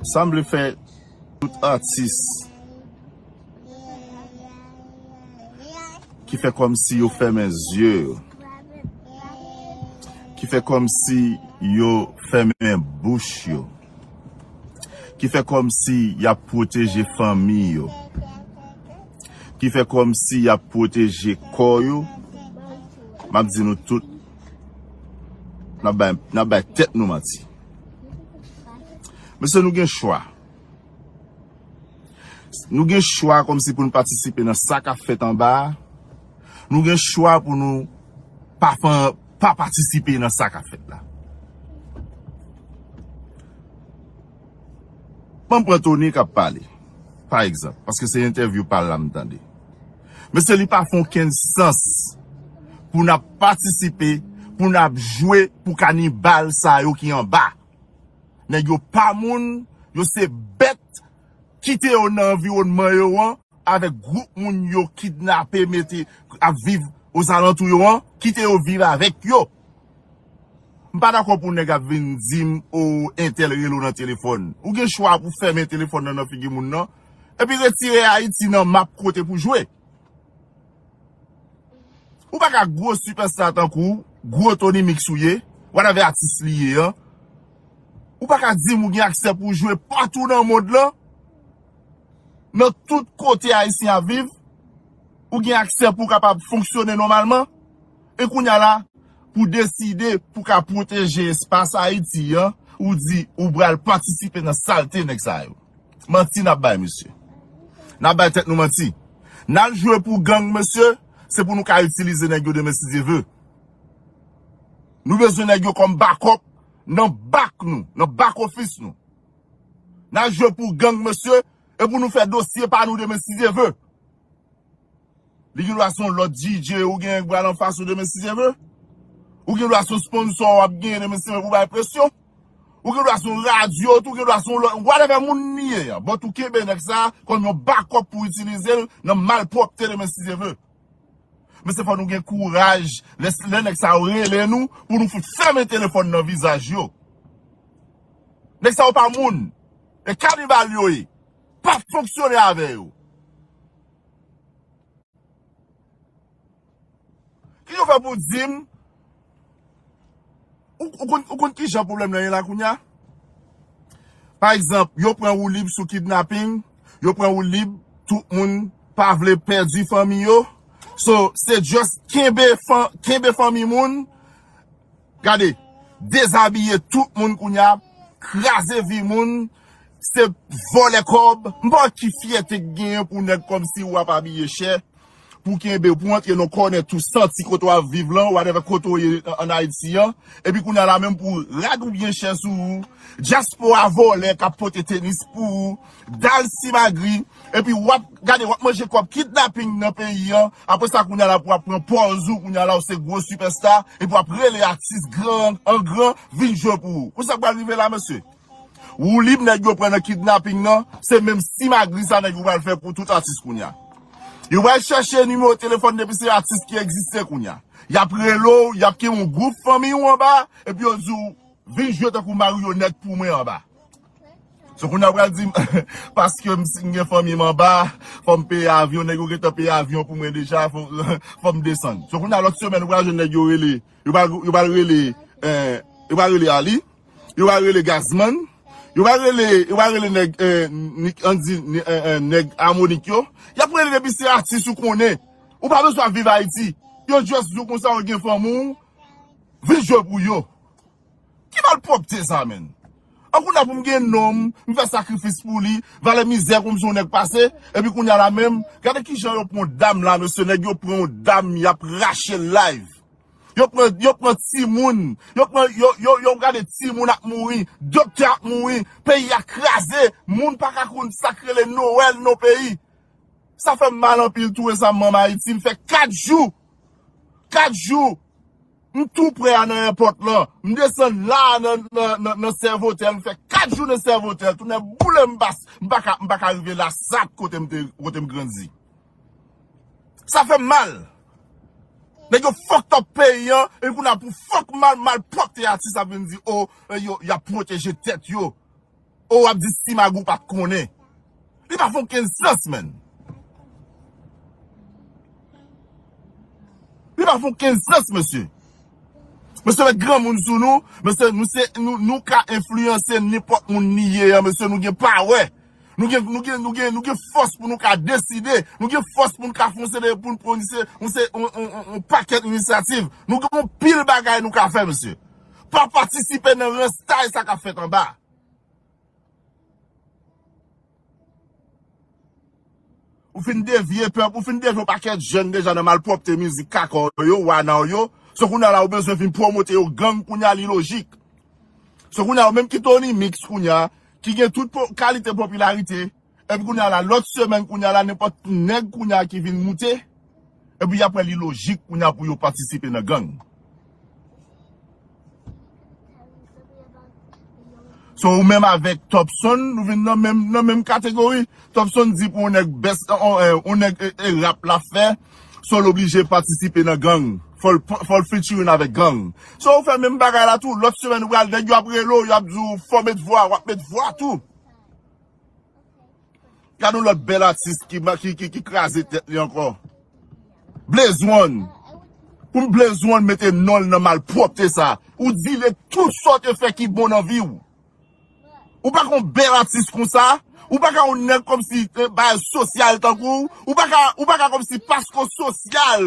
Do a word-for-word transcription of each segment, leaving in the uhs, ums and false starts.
Sa m vle fè tout atis ki fè kòmsi yo fèmen zye yo, ki fè kòmsi yo fèmen bouch yo, ki fè kòmsi y ap pwoteje fanmi yo, ki fè kòmsi y ap pwoteje kò yo, m ap di nou tout, n ap bay, n ap bay tèt nou manti. Mesye, nou gen chwa. Nou gen chwa kòmsi pou nou patisipe nan sa k ap fèt anba a. Nou gen chwa pou nou pa fè, pa patisipe nan sa k ap fèt la. Ban m pran Tony k ap pale, pa egzanp, paske se entèvyou pa l la m tande. Mesye, li pa fè okenn sans pou n ap patisipe, pou n ap jwe pou kanibal sa yo ki anba. Nèg yo pa moun, yo se bèt, kite yo nan anviwònman yo an, avèk gwoup moun yo kidnape, mete, ap viv ozalantou yo an, kite yo viv avèk yo. M pa dakò pou nèg ap vin di m, "O, entèl rele w nan telefòn." Ou gen chwa pou fèmen telefòn nan nan figi moun nan, epi retire Ayiti nan map kote pou jwe. Ou pa ka gwo sipèsta tankou gwo Tony Mix ou ye, whatever atis li ye an. Ou pa ka di m ou gen aksè pou jwe patou nan mond lan. Nan tout kote Ayisyen ap viv, ou gen aksè pou w kapab fonksyone nòmalman. E kounye a la, pou deside pou ka pwoteje espas Ayiti an, ou di ou pral patisipe nan salte nèg sa yo. Manti n ap bay, mesye. N ap bay tèt nou manti. N al jwe pou gang, mesye, se pou nou ka itilize nèg yo demen si Dye ve. Nou bezwen nèg yo kòm bakòp nan bak nou, nan bak ofis nou. N al jwe pou gang, mesye, e pou nou fè dosye pa nou demen si Dye ve. Li gen dwa se yon lòt D J ou gen ki pral anfas ou demen si Dye ve. Ou gen dwa se yon sponsò w ap genyen demen si Dye ve pou bay presyon. Ou gen dwa se yon radyo, tou gen dwa se yon lòt, whatever moun li ye an. But ou kenbe nèg sa kòm yon bakòp pou itilize l nan malpwòpte demen si Dye ve. Men se fò nou gen kouraj, lè, lè nèg sa yo rele nou, pou nou fout fèmen telefòn nan vizaj yo. Nèg sa yo pa moun. E kanibal yo ye. Pa fonksyone avè yo. Ki yo fè pou di m, ou, ou konn, ou konn ki jan pwoblèm nan ye la kounye a? Pa egzanp, yo pran Woulib sou kidnaping, yo pran Woulib, tout moun pa vle pèdi fanmi yo. So, se just kenbe fan-, kenbe fanmi moun, gade, dezabiye tout moun kounye a, kraze vi moun, se vòlè kòb. M pa wè ki fyète k genyen pou nèg kòmsi w ap abiye chè, pou kenbe, pou antre nan kònè tou santi kote w ap viv lan, whatever kote w ye an, an Ayiti an, epi kounye a la menm pou rad ou byen chè sou ou, dyaspora vòlè k ap pote tenis pou ou, dal simagri, epi w ap, gade, w ap manje kòb kidnaping nan peyi an, apre sa kounye a la pou w ap pran pòz ou, kounye a la w se gwo sipèsta, epi w ap rele atis gran, an gran, vin jwe pou ou. Ou sa k pral rive la, mesye? Woulib nèg yo pran nan kidnaping nan, se menm simagri sa nèg yo pral fè pou tout atis kounye a. Yo pral chèche nimewo telefòn depi se atis ki egziste kounye a. Y ap rele w, y ap kenbe yon gwoup fanmi w anba, epi yo di w, "Vin jwe tankou maryonèt pou mwen anba." So kounye a w pral di m, "Paske m, si m gen fanmi m anba, fò m peye avyon, nèg yo gentan peye avyon pou mwen deja, fò, fò m desann." So kounye a lòt semèn, ou pral jwenn nèg yo rele, yo pral, yo pral rele, eh, yo pral rele Ali, yo pral rele Gazman, yo pral rele, yo pral rele nèg, eh, Nik, ann di, ni-, eh, eh, nèg Amonik yo. Y ap rele depi se atis ou konnen. Ou pa bezwen ap viv Ayiti. Yo just di w konsa ou gen fanmi w, vin jwe pou yo. Ki malpwòpte sa, menn? An kounye a pou m gen non m, m fè sakrifis pou li, valè mizè pou m se yon nèg pase, epi kounye a la menm, gade kijan yo pran yon dam la, mesye, nèg yo pran yon dam, y ap rache l live. Yo pran, yo pran timoun. Yo pran, yo, yo, yo gade timoun ap mouri. Doktè ap mouri. Peyi a kraze. Moun pa ka konn sa k rele Nowèl nan peyi. Sa fè m mal anpil tou resaman m Ayiti. M fè kat jou. Kat jou. M tou prè a nan èpòt lan. M desann la a nan, nan, nan, nan Sèvotèl. M fè kat jou nan Sèvotèl. Tounen boule m pas. M pa ka, m pa ka rive Lasat kote m te, kote m grandi. Sa fè m mal. Nèg yo fucked up peyi an, e kounye a pou fuck mal, malpwòpte atis ap vin di, o, e yo, y ap pwoteje tèt yo. O, w ap di Simag ou pa t konnen. Li pa fè okenn sans, menn. Li pa fè okenn sans, mesye. Mesye, met granmoun sou nou, mesye, nou se, nou, nou ka enfliyanse nenpòt moun li ye a, mesye, nou gen pawè. Nou gen, nou gen, nou gen, nou gen fòs pou nou ka deside. Nou gen fòs pou nou ka fè yon seri, pou nou pran yon se, yon se, yon, yon, yon, yon pakèt inisyativ. Nou gen yon pil bagay nou ka fè, mesye. Pa patisipe nan ranstay sa k ap fèt anba. Ou fin devye pèp, ou fin devye yon pakèt jèn deja nan malpwòpte mizik kaka w yo, wana w yo. So kounye a la ou bezwen vin pwomote yo gang kounye a li lojik. So kounye a ou menm ki Tony Mix kounye a, ki gen tout po- kalite popilarite, epi kounye a la lòt semèn kounye a la nenpòt nèg kounye a ki vin moute, epi y ap wè li lojik kounye a pou yo patisipe nan gang. So ou menm avèk Topson, nou vin nan menm, nan menm kategori. Topson di pou yon nèg bès, on, eh, yon nèg e, e rap l ap fè, so l oblije patisipe nan gang. Fò l, fò l featuring avèk gang. So ou fè menm bagay la tou. Lòt semèn ou pral nèg yo ap rele w, yo ap di w fò w met vwa, w ap met vwa tou. Gade yon lòt bèl atis ki, ki, ki, ki kraze tèt li ankò. Blaze One. Pou Blaze One mete non l nan malpwòpte sa. Ou di li tout sa w te fè ki bon nan vi w. Ou pa ka yon bèl atis konsa. Ou pa ka yon nèg kòmsi, eh, bagay sosyal tankou w. Ou pa ka, ou pa ka kòmsi paske w sosyal.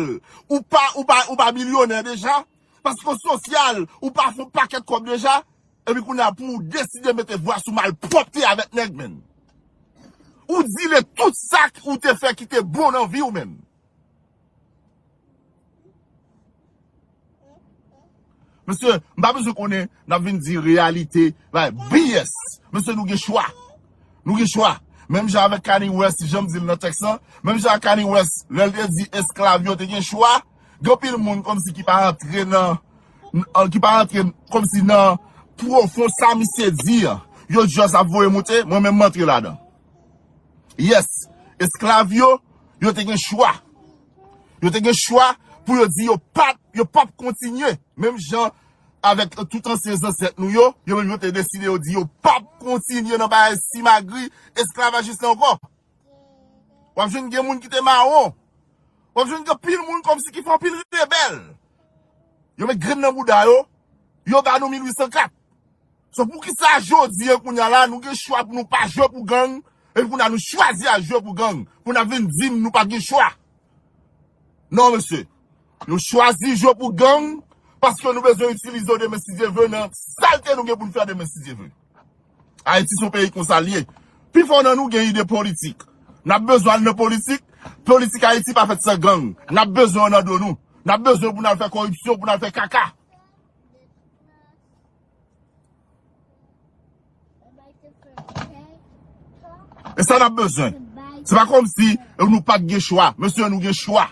Ou pa, ou pa, ou pa milyonè deja. Paske w sosyal. Ou pa fè yon pakèt kòb deja. Epi kounye a pou w deside mete vwa sou malpwòpte avèk nèg, menn. Ou di li tout sa k- ou te fè ki te bon nan vi w, menn. Mesye, m pa bezwen konnen, n ap vin di reyalite, bay B S. Mesye, nou gen chwa. Nou gen chwa. Menm jan avèk Kanye West, jan m di l nan tèks lan, menm jan ak Kanye West, lè l te di esklav yo te gen chwa, gen anpil moun kòmsi ki pa antre nan, n- ki pa antre kòmsi nan pwofon sa misye di an. Yo just ap voye moute, mwen menm m antre ladan. Yes, esklav yo, yo te gen chwa. Yo te gen chwa pou yo di yo p ap, yo p ap kontinye. Menm jan avèk tout ansyen zansèt nou yo, yo menm yo te deside yo di yo p ap kontinye nan bagay simagri, esklavajis la ankò. W ap jwenn gen moun ki te mawon. W ap jwenn gen pil moun kòmsi ki fè anpil rebèl. Yo met grenn nan bouda yo, yo ba nou mil uit san kat. So poukisa jodi a kounye a la nou gen chwa pou nou pa jwe pou gang, epi kounye a nou chwazi al jwe pou gang, pou n ap vin di m nou pa t gen chwa? Non, mesye. Nou chwazi jwe pou gang, paske nou bezwen itilize yo demen si Dye vle nan salte nou gen pou n fè demen si Dye vle. Ayiti se yon peyi konsa l ye. Pifò nan nou gen ide politik. N ap bezwen al nan politik. Politik Ayiti pa fèt san gang. N ap bezwen yo nan do nou. N ap bezwen yo pou n al fè kòripsyon, pou n al fè kaka. E sa n ap bezwen. Se pa kòmsi nou pa t gen chwa. Mesye, nou gen chwa.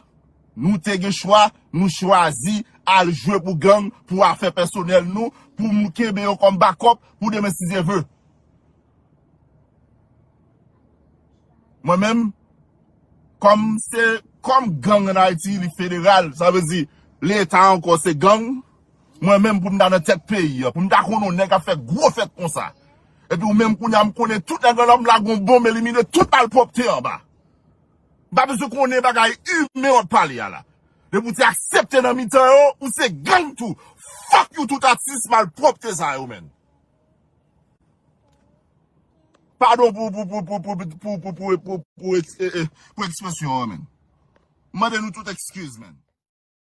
Nou te gen chwa, nou chwazi al jwe pou gang, pou afè pèsonèl nou, pou nou kenbe yo kòm bakòp, pou demen si Dye vle. Mwen menm, kòm se, kòm gang ann Ayiti, li federal, sa vle di, Leta ankò se gang, mwen menm pou m ta nan tèt peyi a, pou m ta konnen yon nèg ap fè gwo fèt konsa. Epi ou menm kounye a m konnen tout nèg anlè m lage yon bonm elimine tout malpwòpte anba. M pa bezwen konnen bagay imen w ap pale a la. Depi w te aksepte nan mitan yo, ou se gang tou. Fuck you tout atis malpwòpte sa yo, menn. Padon pou, pou, pou ekspresyon an, menn. M mande nou tout ekskiz, menn.